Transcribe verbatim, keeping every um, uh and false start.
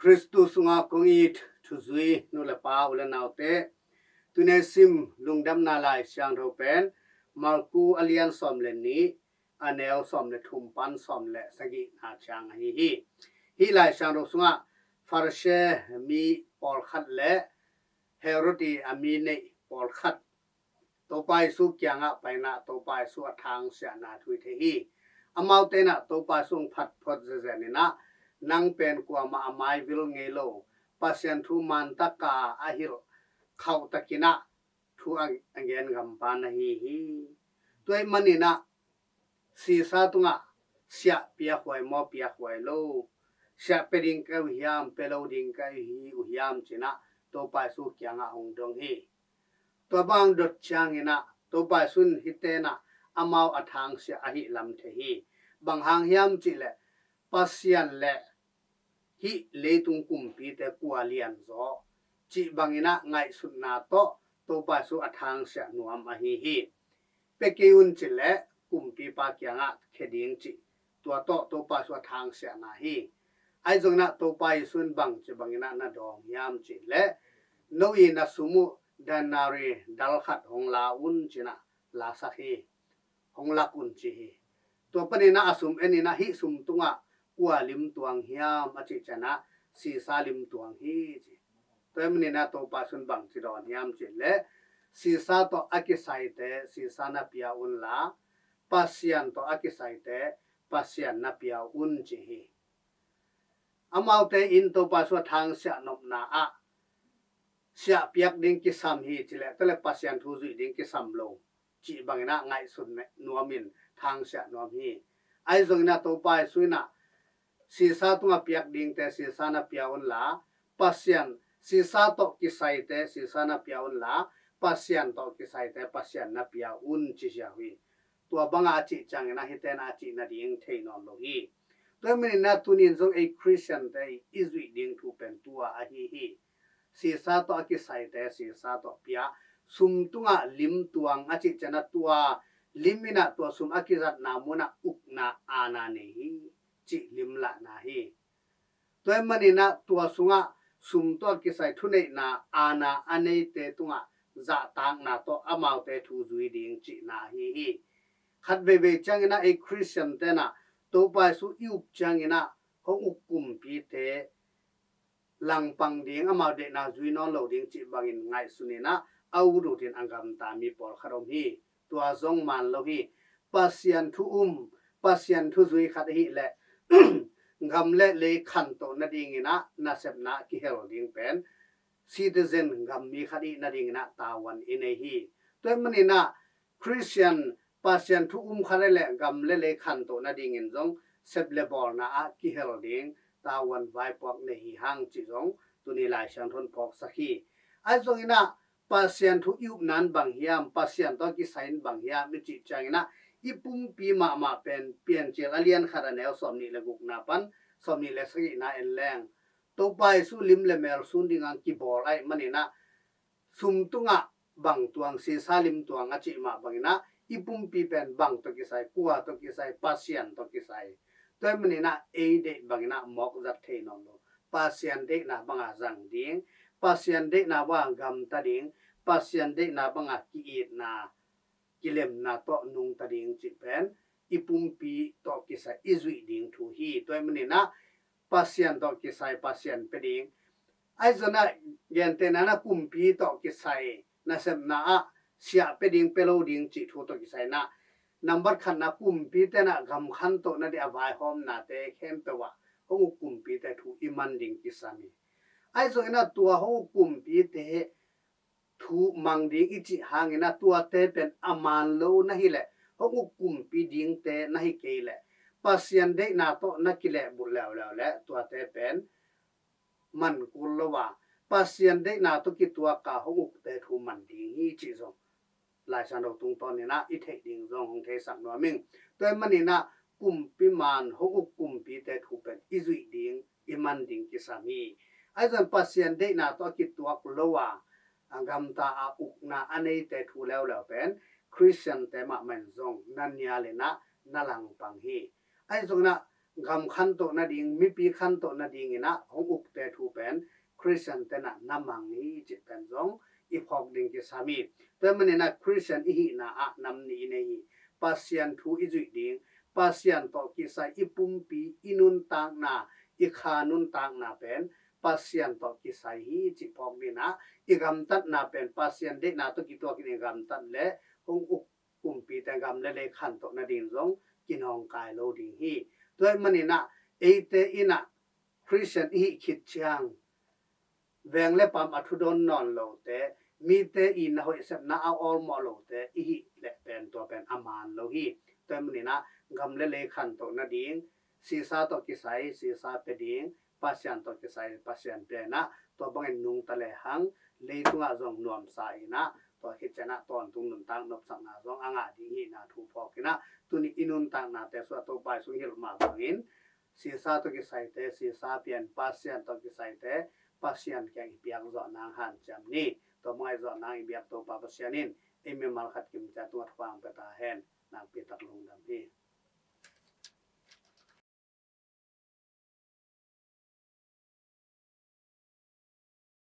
Khristu sungah kong it thuzui nu le pa, u le naute, tuni i sim lungdamna Lai Siangtho pen Marku a lian sawm le nih, a neu sawm le thum pan sawm le sagihna ciang ahi hi. Hih Lai Siangtho sungah Farisi mi pawlkhat le Herod i a mi neih pawlkhat Topa Jesu kiangah paina, Topa Jesu a thangsiahna thu i thei hi. Amaute in ah Topa Jesu hong phat phot zenzen in ah, "Nang pen kuamah a maivil ngei lo, Pasian thu mantaka a hilh khauh takin ah thu a, a gen gampa na hi hi. Tua ahih manin ah Sisa tungah siah piakhuai maw, piakhuai lo, siah pia ding ka hi uh hiam, pia lo ding ka hi uh hiam?" ci-in ah Topa Jesu kiangah hong dong hi. Tua bang dot ciangin ah Topa Jesu in hihte in ah amau a thangsiah ahih lam thei hi. Bang hang hiam cih leh, Pasian le hih leitung kumpite kua lianzaw cih bangin ah ngaihsutna tawh Topa Jesu a thangsiah nuam ahi hi. Pia kei un cih leh kumpipa kiangah khia ding cih, tua tawh Topa Jesu a thangsiahna hi. Ahi zongin ah Topa Jesu in bangci bangin ah na dawng hiam cih leh, "No i na sum uh denari dal khat hong la un," ci-in ah lasak hi. "Hong lak un," ci hi. Tua panin ah a sum en in ah, "Hih sum tungah kua lim tuang hiam?" a cih ciangin ah, "Sisa lim tuang hi," ci. Tua ahih manin ah Topa Jesu in bangci dawng hiam cih leh, "Sisa tawh a kisaite Sisa na pia unla, Pasian tawh a kisaite Pasian na pia un," ci hi. Amaute in Topa Jesu a thangsiah nopna ah, "Siah piak ding kisam hi," ci leh, tua leh Pasian thu zuih ding kisam lo cih bangin ah ngaihsun nuamin thangsiah nuam hi. Ahi zongin ah Topa Jesu in ah, "Sisa tungah piak dingte Sisa na pia unla, Pasian, Sisa tawh kisaite Sisa na pia unla, Pasian tawh kisaite Pasian na pia un," ci ziau hi. Tua banga a cih ciangin ah hihte in ah a cih nading thei nawn lo hi. Tua ahih manin ah tuni in zong ei Khristiante i zuih ding thu pen tua ahi hi. Sisa tawh a kisaite Sisa tawh pia, sum tungah lim tuang a cih ciangin ah tua lim in ah tua sum a kizatna munah ukna aana nei hi cih limlahna hi. Tua ahih manin ah tua sungah sum tawh a kisai thuneihna aana a neite tungah zahtakna tawh amaute thu zui ding cihna ahi hi. Khat veivei ciangin ah ei Khristiante in ah Topa Jesu i up ciangin ah hong uk kumpite langpang ding, amau deihna zui nawn lo ding cih bangin ngaihsun in ah a ut ut in a gamta mi pawlkhat om hi. Tua zong man lo hi. Pasian thu um, Pasian thu zui khat ahih leh gam le lei khantoh nadingin ah nasepna kihel ding pen citizen, gam mi khat i hih nadingin ah tavuan i nei hi. Tua ahih manin ah Khristian, Pasian thu um khat ahih leh gam le lei khantoh nadingin zong sep le bawlna ah kihel ding tavuan vaipuak nei hi hang cih zong tuni Lai Siangtho in phawksak hi. Ahi zongin ah Pasian thu i upna in bang hiam, Pasian tawh kisai in bang hiam i cih ciangin ah, i pumpi mahmah pen Piancil a lian khat, a neu sawmnih le gukna pan sawmnih le sagihna en leng, Topa Jesu lim le mel sun ding hong kibawl ahih manin ah, sum tungah bang tuang, Sisa lim tuang a cih mah bangin ah, i pumpi pen bang tawh kisai, kua tawh kisai, Pasian tawh kisai. Tua ahih manin ah ei deih bangin ah mawk zat thei nawn lo. Pasian deihna banga zang ding, Pasian deihna banga gamta ding, Pasian deihna banga ki-itna, kilemna tawh nungta ding cih pen i pumpi tawh kisai i zuih ding thu hi. Tua ahih manin ah Pasian tawh kisai Pasian pia ding. Ahi zongin ah gentehna in ah kumpi tawh kisai nasepna ah siah pia ding, pia lo ding cih thu tawh kisai in ah, nambat khatna, kumpite in ah gam khantoh nading a vaihawmnate khempeuh ah hong uk kumpite thu i man ding kisam hi. Ahi zongin ah tua hong uk kumpite thu mang ding i cih hangin ah tuate pen a man lo na hih leh, hong uk kumpi dingte na hi kei leh, Pasian deihna tawh na kilehbulh leuleu leh tuate pen man kul lo a, Pasian deihna tawh kituak a hong ukte thu man ding hi cih zong Lai Siangtho tungtawn in ah i theih ding zong hong theisak nuam ing. Tua ahih manin ah kumpi man, hong uk kumpite thu pen i zuih ding, i man ding kisam hi. Ahi zongin Pasian deihna tawh a kituak lo a, a gamta a ukna a neite thu leuleu pen Khristiante mahmah in zong na nial in ah na langpang hi. Ahi zongin ah gam khantoh nading, mipi khantoh nadingin ah hong ukte Te thu pen Christian te na na mang hi cih pen zong i phawk ding kisam hi. Tua manin ah Christian i hihna ah nam nih i nei hi. Pasian thu i zuih ding, Pasian tawh kisai i pumpi, i nuntakna, i kha nuntakna pen Pasian tawh kisai hi cih phawk ding ah, i gamtatna pen Pasian deihna tawh kituakin i gamtat leh hong uk kumpi te gam le lei khantoh nading zong kinawngkai lo ding hi. Tua manin ah eite in ah Christian i hih khit ciang veng le pam a thudawn nawn lote, mite i na hoih sepna a awlmawh lote i hih leh pen tua pen a man lo hi. Tua manin ah gam le lei khantoh nading Sisa tawh kisai Sisa pia ding, Pasian tawh kisai Pasian pia in ah, tua bangin nungta lehang leitungah zong nuamsa in ah, tua khit ciang ah tawntung nuntak nopsakna zong a ngah ding hihna thu phawk in ah, tuni i nuntaknate sungah Topa i sung hilh mah bangin Sisa tawh kisaite Sisa pia in, Pasian tawh kisaite Pasian kiang i piak zawh nang hanciam ni. Tua bangin zawh nang i biak Topa Pasian in ei mimal khat kim ciat tungah thupha hong pia ta hen. Nakpi tak lungdam hi.